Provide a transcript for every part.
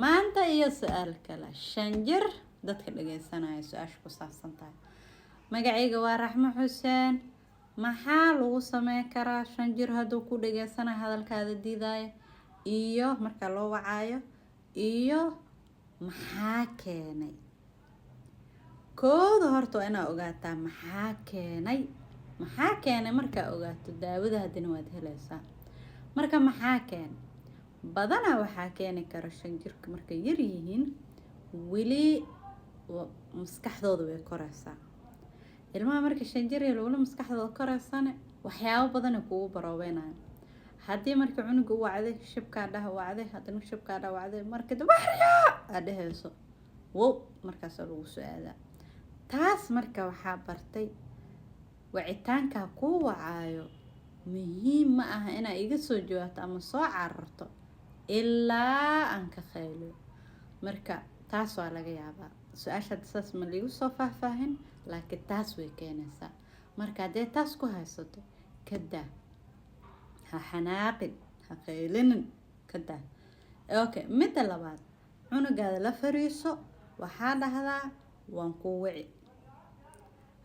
Maanta iyo su-aal kale, 5 jir dadka dhageysanaya su-aasha ku saabsan tahay. Magacayga waa Raxmo Xuseen. Maxaa lagu sameyn karaa 5 jir hadduu ku dhageysanayo, hadalkaada diidaayo iyo marka loo wacaayo, iyo maxaa keenay? Kooda horta waa inaa ogaataa maxaa keenay. Maxaa keenay markaa ogaato, daawada haddana waad helaysaa. Marka maxaa keenay? Badanaa waxaa keeni kara 5 jirka markay yar yihiin, weli maskaxdooda way koreysaa. Ilmaha marka 5 jir yar weli maskaxdooda koreysane, waxyaabo badanay kugu baroobeynaya. Haddii marka cunuga u wacday, shibkaa dhah wacday, haddana shibkaa dhah wacday, marka dambe waxyaa aad dhehayso, wow, markaasaa lagu soo aadaa taas. Marka waxaa bartay wacitaankaa kuu wacaayo muhiim ma aha inaa iga soo jawaabto ama soo cararto ilaa aan ka qayliyo. Marka taas waa laga yaabaa. Su-aasha hadda saas ma liigu soo faahfaahin, laakiin taas way keenaysaa. Marka haddee taas ku haysato, ka daa, ha xanaaqin, ha qaylinin, ka daa. Okay, midda labaad, cunugaada la fariiso. Waxaa dhahdaa, "Waan kuu wici."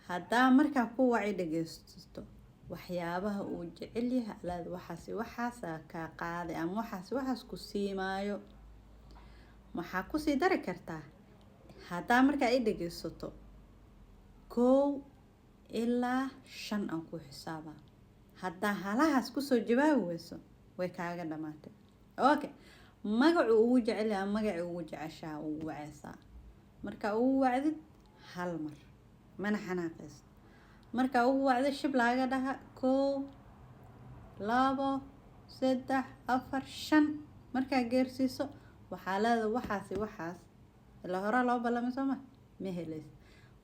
Haddaa markaa ku waci dhageysato waxyaabaha uu jecel yahay, alaad waxaas waxaasaa kaa qaaday ama waxaas waxaas ku siimaayo. Waxaa kusii dari kartaa, "Haddaa markaa i dhageysato, 1 ilaa 5 aan ku xisaabaa. Haddaa halahaas kusoo jawaabi weyso, way kaaga dhamaatay." Okay, magacu ugu jecel yahay ama magacii ugu jeceshaha ugu waceysaa. Markaa ugu wacdid hal mar, mana xanaaqaysid. Markaa ugu wacdid, shib laaga dhaha, 1, 2, 3, 4, 5. Markaa geersiiso, waxaa leeda waxaasi waxaas ilaa horaa loo ballamay, soo ma ma helaysa.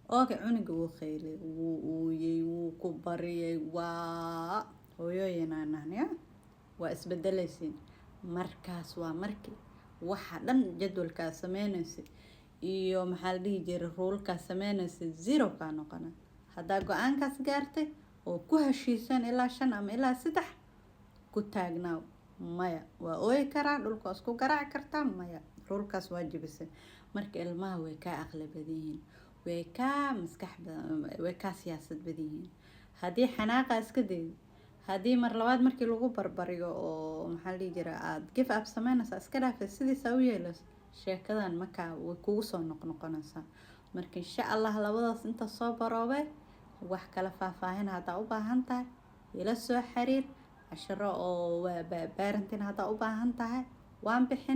Okay, cunuga wuu qaylay, wuu ooyey, wuu ku bariyay. Waa hooyooyinaa nahniya, waa isbedelaysiin. Markaas waa markii waxa dhan jadwalkaa sameynaysa iyo, maxaa la dhihi jiray, rule-kaa sameynaysa zero kaa noqona. Haddaa go-aankaas gaartay oo ku heshiisan ilaa shan ama ilaa saddex ku taagnaaw. Maya, waa ooyi karaa, dhulka waa isku garaaci kartaa. Maya, rule-kaas waa jebisay. Marka ilmaha way kaa aqli badan yihiin, way kaa maskax badan, way kaa siyaasad badan yihiin. Haddii xanaaqa iska daydo, haddii mar labaad markii lagu barbariyo oo, maxaa la dhihi jira, aada give up sameynaysa, iska dhaafay, sidiisa u yeelayso, sheekadan markaa way kugu soo noqnoqonaysaa. Marka insha Allah labadaas inta soo baroobe. Wax kala faahfaahin haddaa u baahan tahay, ila soo xiriir. Casharo oo parenting haddaa u baahan tahay, waan bixin.